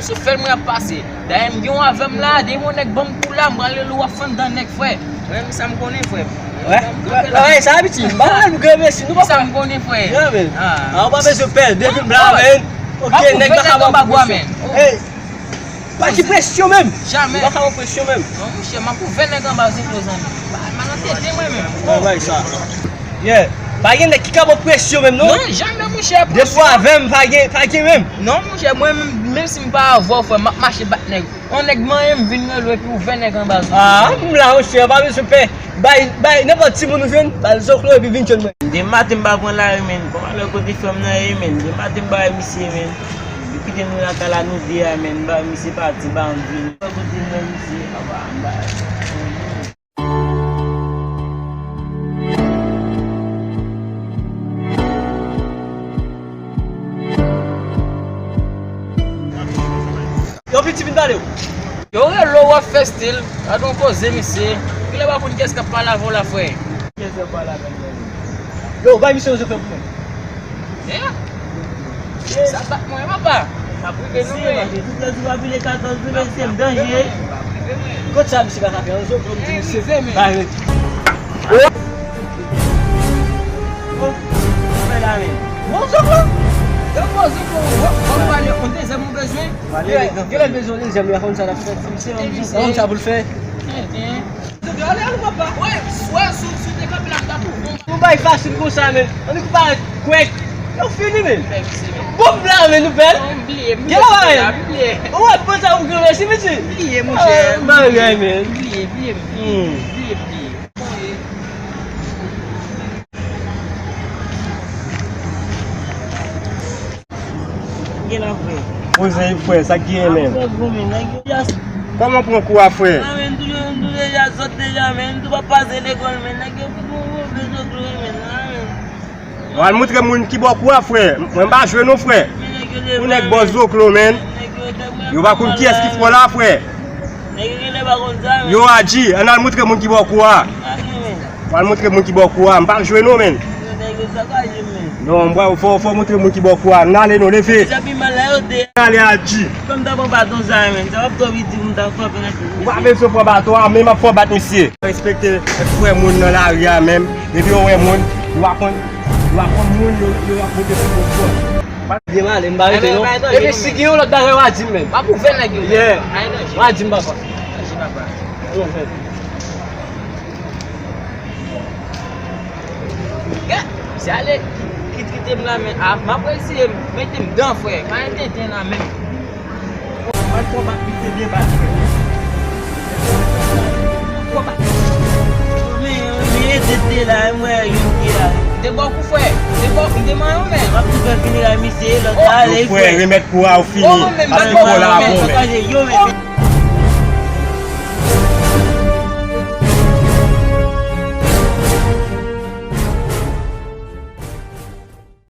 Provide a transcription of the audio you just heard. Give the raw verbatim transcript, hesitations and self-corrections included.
Sou fèl mwen ap pase. Dayè m gen yon avè m la, depi yon nèg ban m kou la, m pral rele w ap fann dan nèg, frè. Mwen menm sa m konnen, frè. Wè, wè, wè, sa abitid. M pa wè nou gen mesi, nou pa. Sa m konnen, frè. Yeah, man. Ah, ou pa bezwen pè, depi m la, man. Ok, nèg pa ka ban presyon. Hey, pa ki presyon menm. Jamè. Ou pa ka ban presyon menm. Non, monchè, m ap ouvè nèg anba zoklo zanmi. Pa, pa nan tete mwen menm. Wè, wè, sa. Yeah. Pa gen nèg ki ka ban presyon menm, non? Non, jamè, monchè. Depi w avè m, pa gen, pa gen menm. Non, monchè, mwen menm, menm si m pa avè w, frè, m ap mache bat nèg. Yon nèg manyen m vin rele w epi ouvè nèg anba zoklo. Ah, m la, monchè, pa bezwen pè. Bay, bay, nenpòt timoun ou jwenn, ba l zoklo epi vin jwenn mwen. Demen maten m pa pran lari, menn. Kòman lè kote frè m nan ye, menn? Demen maten m pa wè misye, menn. Yo kite nou lakay la, nou de a, menn. M ba misye pati, ba m vini. Lè kote m wè misye, apa, m ba. Yo, piti, vin pale w. Yo, rele w ap fè stil. Gad yon koze, misye. Kilè w pa konn kiyès k ap pale avè w la, frè? Kiyès k ap pale avè m la? Yo, bay misye yon zofè pou mwen. Eh? Sa bat mwen, papa. M ap rive nou, men. Tout lè di w ap vile katòz, nou, mesye, m danje. Kot sa misye pa ka fè? Yon zofè, m di misye. Bay, men. Oh, fè la, men. Bon, zofè. Yo, bon, zofè, w ap pale yon dezyèm ou bezwen? Kilè bezwen yon dezyèm, li pa konn sa l ap fè. Misye, yon sa pou l fè. Ou bay fasil konsa, men. Annik ou parèt kwèk. Yo fini, men. Bon, la, men, nou pèl. Gen la, men. Ou wè, bon, sa, ou gen mèsi, mesye. Bliye, monchè. Bagay, men. Bliye, bliye, bliye, bliye. Gen la, frè. Koze, frè, sa k genyen, men? Frè, gwo, men, nèg yo just. Kòman pran kou a, frè? Ah, men, tou yo, tou deja sot deja, men, tou pa pase lekòl, men, nèg yo fout mwen move zoklo, men, ah, men. W al montre moun ki ba w kou a, frè. Mwen m pa jwe non, frè. Pou nèg ba w zoklo, men. Yo pa konn kiyès ki fò la, frè. Nèg yo genlè pa konn sa, men. Yo, Adji, ann al montre moun ki ba w kou a. Pral montre moun ki ba w kou a. M p ap jwe non, menn. Yo, nèg yo sakaje m, menn. Non, m pral, fò, fò montre moun ki ba w kou a. N ale non, leve. Deja pi mal la yo te. N ale, Adji. Fò m ta pran baton sa, menn. Sa p ap twò piti pou m ta frape nan tèt misye. Ou pa bezwen pran baton a, men m ap fè w bat misye. Respekte frè moun nan lari a menm. Depi yo wè moun, yo pa konn, yo pa konn moun, yo, yo ap monte sou moun fò. Byen male, m pa rete non. Epi si gen yon lòt bagay, w a di m menm. M ap ouvè nèg yo. Yeah. W a di m, papa. Gad, misye ale kit kite m la, men a, m ap eseye mete m dan, frè. Pa gen tenten la menm. Mwen konbat misye de bat, frè. Konbat. Men, men, tenten la, mwen, yon ki la. De bò kou, frè. De bò kou, de manyon, men. M ap tou fè fini la, misye, lòt ale, frè. Remèt kou a, ou fini. Paske kou la bon, men. Yo, men.